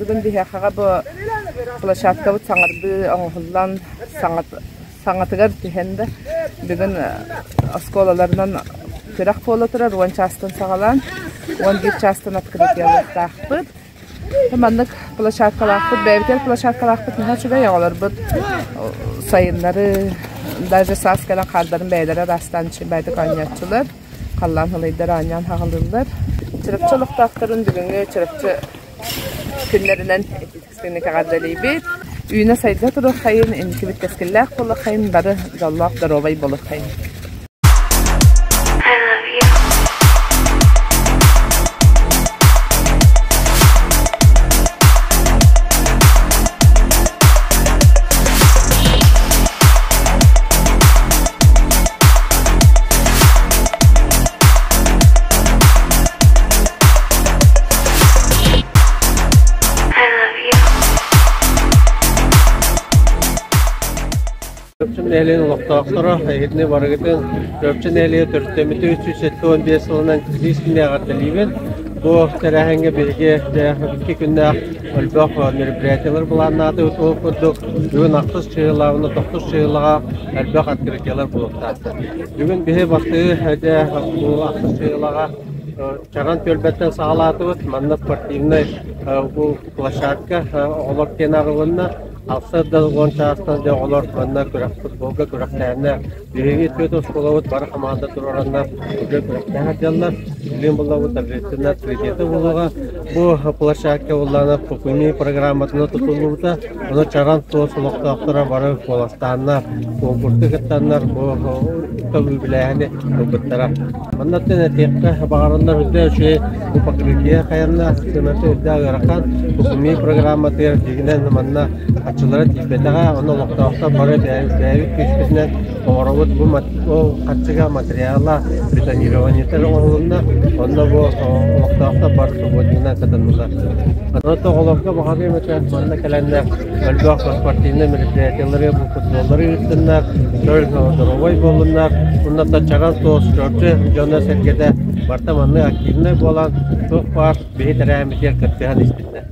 Бүгүн биһиэхэҕэ бу площадкабыт саҥардыы оҥоһуллан саҥатыгар түһэн да бүгүн оскуолаларынан күрэх буола турар 10 чаастан саҕалаан 11 чаастан открытиелыахтаахпыт. Маннык площадкалаахпыт, бэйэбитигэр площадкалаахпыт наһаа үчүгэй оҕолорбут сайыннары даже саас кэлэн хаардарын бэйэлэрэ ыраастаан үчүгэйдик оонньооччулар. Халлаан халыйдар оонньоон хаҕылыыллар. Чурапчы олохтоохторун бүгүҥҥү Чурапчы күннэринэн итиитик эҕэрдэлиибит. Үүнэ-сайда туруоххайын, инникибит кэскиллээх буолуоххайын, бары дьоллоох доруобай буолуоххайын. I love you. I love you. Чөрчү нэһилиэгин олохтоохторо эһигини барыгытын Чөрчү нэһилиэгэ төрүттэммитэ 375 сылынан биир күннээх эҕэрдэлиибин. Бу тэрээһиҥҥэ биһиги икки күннээх элбэх мероприятиелар былааннаатыбыт. Ол курдук бүгүн ахсыс чыһыылаабына тохсус чыһыылаҕа элбэх открытиелар буолуохтаахтар. Бүгүн биһи бастыы дьэ бу ахсыс чыһыылаҕа Чаҕан түөлбэттэн саҕалаатыбыт. Манна спортивнай бу площадка оҕолор киэн арылынна. Алсыарда 10 чаастан дьэ оҕолор манна күрэх футболга күрэхтэһэннэр биһиги түөрт оскуолабыт бары хамаанда туруораннар уже күрэхтэһэ сылдьаллар. Билигин буллабыт торжественно открытиета буолуоҕа. Бу площадка буллаана Пукуни программатынан тутуллубута. Ону Чаран туос олохтоохторо бары куоластааннар, конкурска кыттаннар бу үбүлээһини ылбыттара. Маннаттан этиэххэ баҕараллар үрдэ үчүгэй бу покрытие хайанна сыаната үрдэ ыарахан Пукуни программатыгар дьиҥинэн манна харчылара тиийбэтэҕэ, онно олохтоохтор бары бэйэбит күүспүтүнэн оҥоробут бу ол харчыга материала бетонированиета оҥоһулунна, онно бу олохтоохтор бары субботнигынан кытыннылар. Онон оҕолорго баҕарыам этэ манна кэлэннэр элбэх спортивнай мероприятиелары, бу футболлары ыыттыннар, чөл доруобай буоллуннар, уонна чаҕан суос чорчу дьоно-сэргэтэ барыта маннык активнай буолан туох баар биһи тэрээһиммитигэр кыттыһан испиттэр.